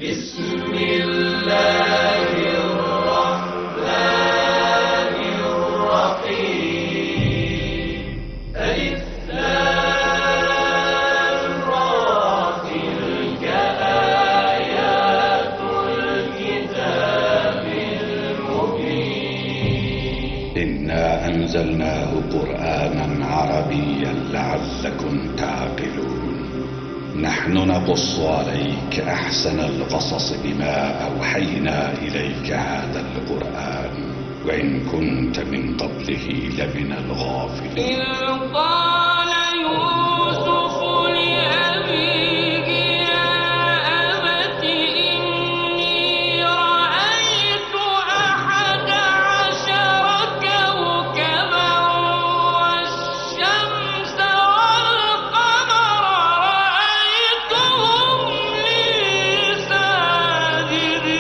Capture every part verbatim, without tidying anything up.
بسم الله الرحمن الرحيم. ألف لام را. تلك آيات الكتاب المبين. إنا أنزلناه قرآنا عربيا لعلكم تعقلون. نحن نقص عليك أحسن القصص بما أوحينا إليك هذا القرآن وإن كنت من قبله لمن الغافلين. إذ قال يوسف لأبيه يا أبت إني رأيت أحد عشر كوكبا والشمس والقمر رأيتهم لي ساجدين.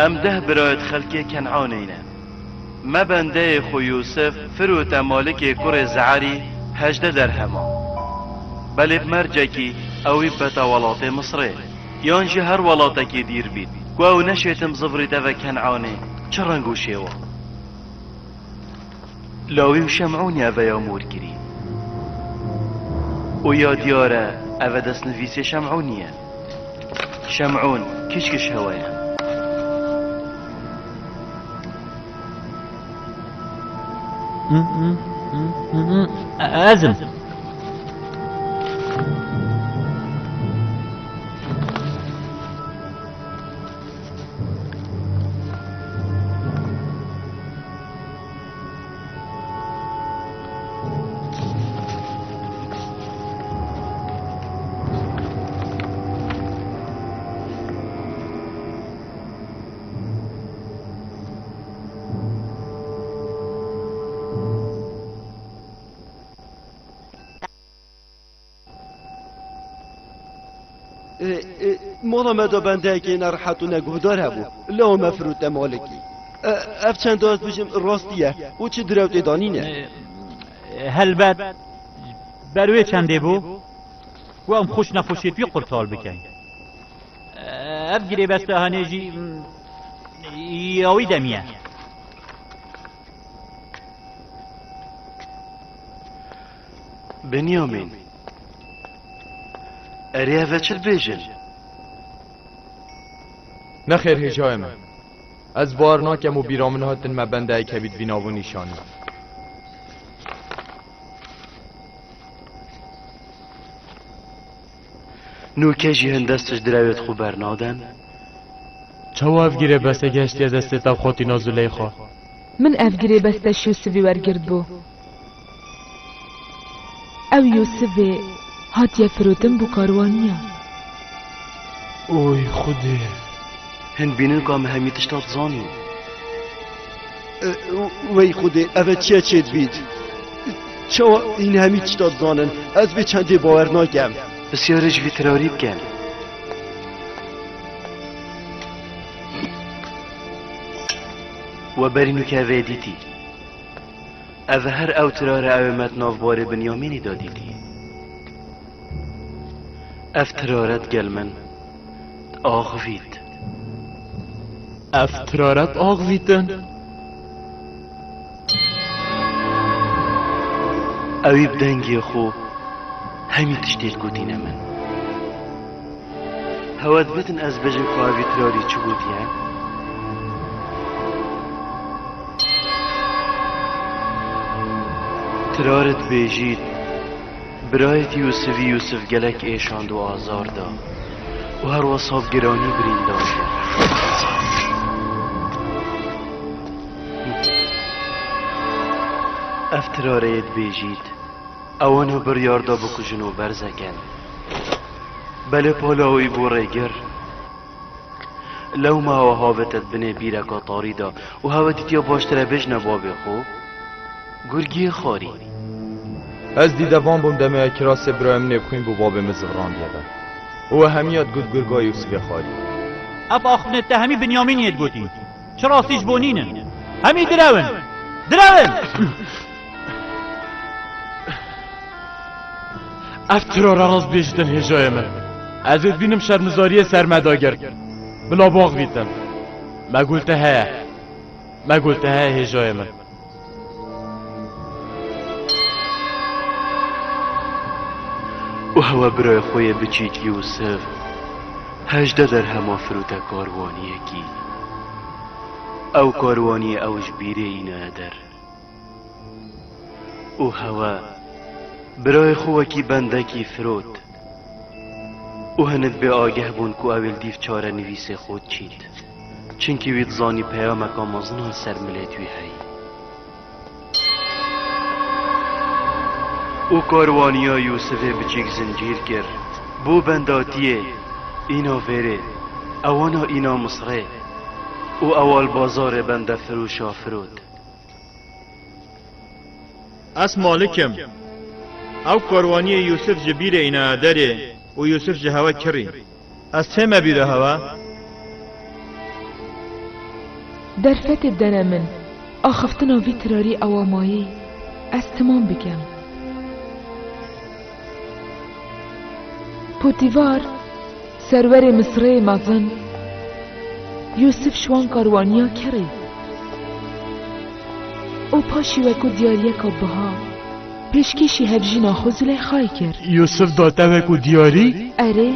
Em deh birayêt xelkê Ken'anê ne. Me bendeyê xwe Yûsif firûte malikê kurê Ze'erî hejdeh derhema. Belê bi mercekî ew wî bibete welatê Misrê, yan jî her welatekî dîr bît, ku ew neşêtin bizivirîte ve Ken'anê çi reng û şêwa. Lawî û Şem'ûnî eve ya mor kirî. Û ya diyar e, eve destnivîsê Şem'ûnî ye. Şem'ûn, kişkiş hewe ye. Ez im. E, e, mala me de bendeyekê nerehet û neguhdar hebû. Lewma me firûte malikî. E, ev çenda ez bijim rastî ye û çi direw tê de nîne. E, helbet, ber wê çendê bû, ku em xweş nexweşiyê wî qurtal bikin. E, ev girêbeste hanê jî, mm, ya wî demî ye. Benyamîn, erê eve çi dibêjin? Nexêr hêjayê min. Ez bawer nakem û bîra min hatin me bendeyek hebît vî navû nîşanî. Nûke jî hin dest ji direwêt xwe bernaden. Çawa ev girêbeste gehiştiye destê te û xatîna Zuleyxa? Min ev girêbeste ji Yûsivî wergirtbû. Ew Yûsifê hatiye firotin bo karwaniya. Oy Xwedê! Hin bînin ka em hemî tişta dizanîn. E, wey Xwedê, ev e çi ye çêdibît? Çawa hîn hemî tişta dizanin? Ez vê çendê bawer nakem. Pisyarê ji vî tirarî bikin. We berî nûke vê dîtî. Ev her ew tirar e ew ê me di nav barê Binyamînî de dîtî. Ev tirar e digel min diaxivît. Ev tirar e diaxivîtin. Ewî bi dengê xwe hemî tiştê digotîne min. Hewe dibitin ez bêjim ku ev ê tirarî çi gotiye? Tirarê dibêjît, birayêt Yûsivî Yûsiv gelek êşand û azar da û her wisa bi giranî birîndar kir. Ev tirareyê dibêjît, ewana biryar da bikujin û berze ken. Belê pala wî bû rêgir. Lewma hewe havête di binê bîreka tarî de û hewe dîtiya baştir e bêjine babê xwe, Gurgiyê xwarî. Ez dîdevan bûm demê kirasê birayê min ê xwîn bo babê min zivrandiye be. Û we hemiya digot Gurga Yûsivê xwarî. Ev axiftinê te hemî Binyamînî yê digotî. Çi rastî ji bo nînin? Hemî direwin! Direwin! Ev tirara rast bêjitin hêjayê min. Ez ê dibînim şermizariyê ser me dagir. Bila baxivîtin. Me gul te heye. Me gul te heye hêjayê min. Û hewe birayê xwe yê biçîk Yûsiv hejdeh derhema firûte karwaniyekî. Ew karwaniyê ew ji bîrê înaye der. Û hewe birayê xwe wekî bendekî firot. Û hinek bê ageh bûn ku ew ê li dîv çarenivîsê xwe diçît. Çimkî wî dizanî peyameka mezin a li ser milêt wî heyî. Û karwaniya Yûsivê biçîk zincîr kir, bo bendatiyê, îna vêrê, ewana îna Misrê û ewa li bazarê bendefirûşa firot. Ez Malik im. Ew karwaniyê Yûsif ji bîrê înaye derê û Yûsif ji hewe kirî. Ez tême bîra hewe. Derfetê bidene min, axiftina vî tirarî ewa mayî, ez timam bikim. Potîvar, serwerê Misirê mezin, Yûsif ji wan karwaniya kirî. Û paşî wekû diyariyeka biha, pêşkêşî hevjîna xwe Zuleyxayê kir. Yûsif da te wekû diyarî? Erê.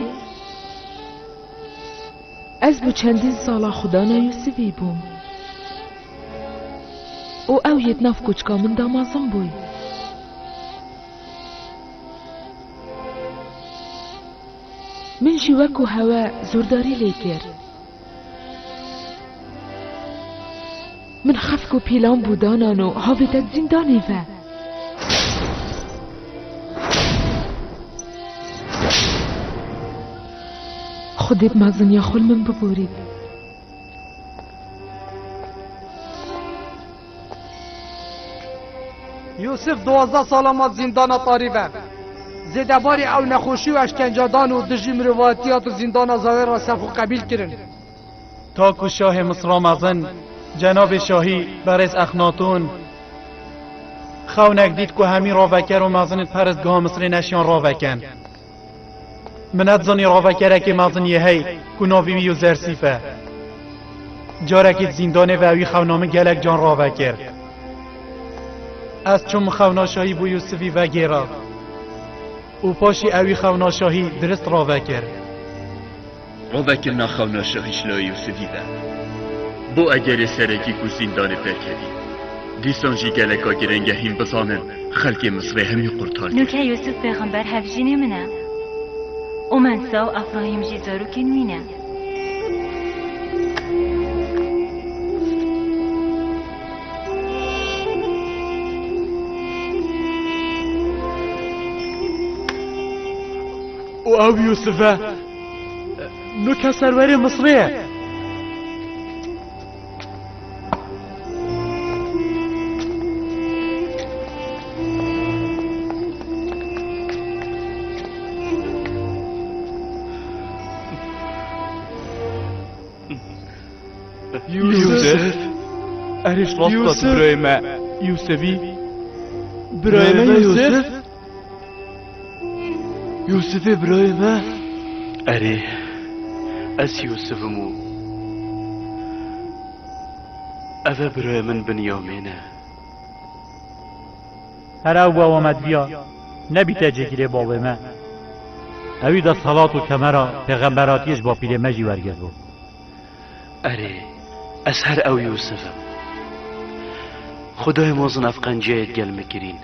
Ez bo çendîn sala xwedana Yûsivî bûm. Û ew yê di nav koçka min de mezin bûy. Min jî wekû hewe zordarî lê kir. Min xefk û pîlan bû danan û havête di zîndanê ve. Xwedê bi meziniya xwe li min biborît. Yûsif duwazdeh sala ma zîndana tarî ve. Zêdebarî ew nexweşî û eşkencadan û dijî mirovatiya di zîndana Zawê re ser xwe qebîl kirin. Ta ku şahê Misra mezin, cenabê şahî, berêz Exnatûn, xewnek dît ku hemî raveker û mezinên perestgeha Misrê neşiyan raveken. Min nedizanî ravekerekê mezin yê hey ku navê wî Yûzersîf e. Carekê di zîndanê ve wî xewna min gelek can ravekir. Ez çûm xewna şahî bo Yûsifî vegêra û paşî ewî xewna şahî dirist ravekir. Ravekirina xewna şahî ji layê Yûsifî ve bû egerê serekî ku zîndanê pêk hebî. Dîsan jî geleka girîng e hîn bizanin, xelkê Misrê hemî qurtar kir. Nûke Yûsif pêxember hevjînê min e. Û Mensa û Efrahîm jî zarokên wî ne. û ew Yûsif e. Nuke serwerê Misrê ye. Yûsif. Erê, ji rast got, Yûsif. Birayê me Yûsifî. Birayê me Yûsif. Yûsifê birayê me. Erê, ez Yûsif im û ev e birayê min Binyamîn e. Her ew ba we me diviya, nebîte cêgirê bavê me. Ewî desthilat û kemera pêxemberatiyê ji bapîrê me jî wergirt bû. Erê, ez her ew Yûsif im. Xwedayê mezin ev qenciyayê digel min kirîn.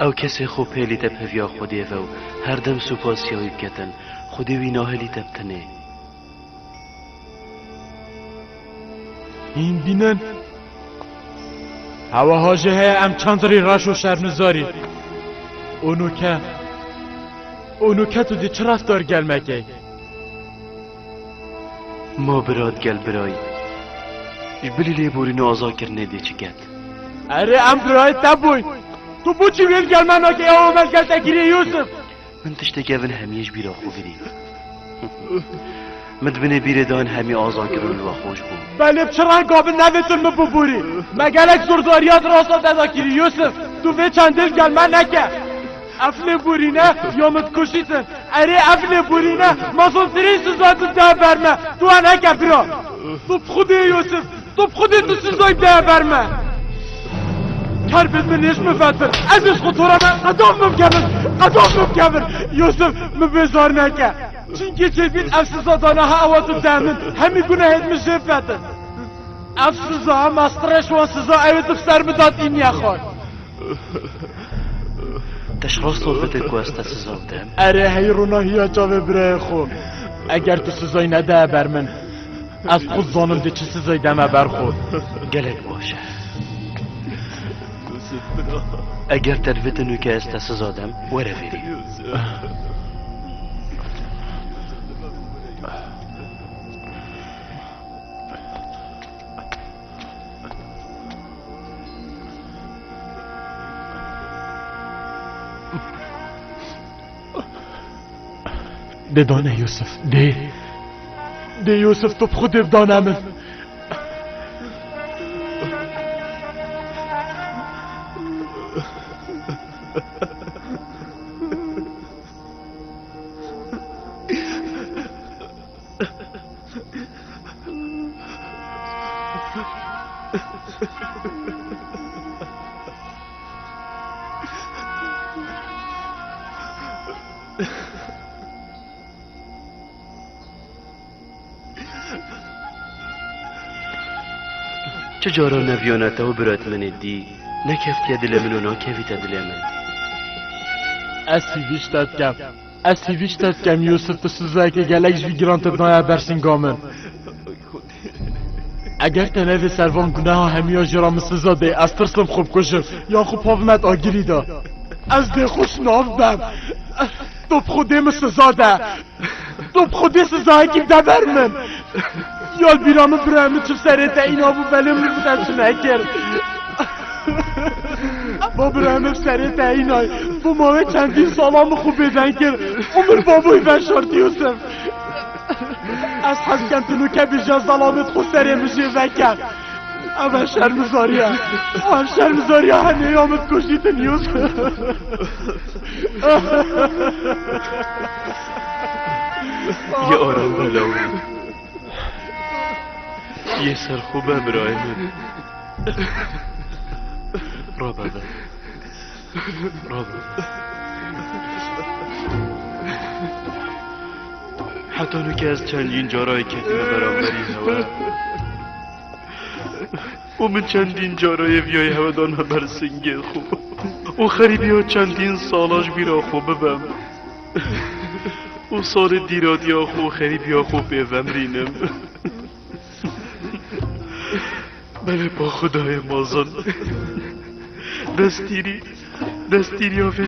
Ew kesê xwe pêlî te bi heviya Xwedê ve û her dem supasiya wî biketin, Xwedê wî nahêlî te bi tinê. Hîn bînin. Heweha jî heye em çend rî reş û şermizarî. Û nûke, û nûke tu dê çi reftar gel me key? Ma bira digel birayî ji bilî lêborîn û azakirinê dê çi ket? Erê, em birayê te bûyn. Tu boçî wê digel me nakey, ew me digel te kiriye Yûsif? Min tiştekî evin hemiyê ji bîra xwe kirî. Min di binê bîrê de hin hemî azakirin li we xweş bû. Belê, bi çi renga bin nevêtin min biborî? Me gelek zordariya di rasta te de kirî Yûsif. Tu vê çendê digel me neke. Ev lêborîne ya min dikuşîtin. Erê, ev lêborîne mezintirîn siza tu de ber me. Tu we neke bira. Tu bi Xwedê Yûsif. Tu bi Xwedê tu sizayî de ber me. Ker bêt min nêş min fetir. Ez êş xwe tora me. Qedaf min kevir. Qedaf min kevir. Yûsif, min bêzar neke. Çimkî çêbît ev siza dana ha ewa tu de min. Hemî gunehêt min jê fetir. Ev siza hema streş wan siza ew ê tu bi ser min dat îniye xwe. Te ji rast ve dibêt ku ez te siza bidim? Erê hey ronahiya çavê birayê xwe. Eger tu sizayî nede ber min, ez xwe dizanim dê çi sizayî deme ber xwe. Gelek baş e. Eger te divêt nûke ez te siza dem, were vêrê. Dê dane Yûsif, dê. Dê Yûsif, tu bi Xwedê bidane min. Çi cara neviyana te û birat min ê dî nekeftiye dilê min û nakevîte dilê min. Ez hîvî ji te dikem. Ez hîvî ji te dikem, Yûsif, tu sizayeke gelek ji vî giran te daye ber singa min. Eger te nevê ser van guneha hemiya jê re min siza dê, ez tirsim xwe bikujim, yan xwe pavime di agirî de. Ez dê xwe şinav bem. Tu bi Xwedê min siza de. Tu bi Xwedê sizayekî bide ber min. Ya li bîra min birayê min çi bi serê te îna bû, belê min bi te çi nekir. Bo birayê min bi serê te înay. Bo mawê çendîn sala min xwe bêdeng kir û min baboyî veşartî Yûsif. Ez hez dikem tu nûke bêje zelamêt xwe serê min jê veke. Ev e şermizariya. Ev şermizariya hene ya min dikuşîtin Yûsif. Yê aram be lawî. Yê serxwe be birayê min. Rabe be. Rabe. Heta nûke ez çendîn carayê ketime beramberî hewe. Û min çendîn carayê viyayê hewe dana ber singê xwe. Û xerîbiya çendîn sala ji bîra xwe bibem. Û salê dîradiya xwe û xerîbiya xwe pê vemrînim. Belê pa Xwedayê mezin. Destîrî, destîriya vê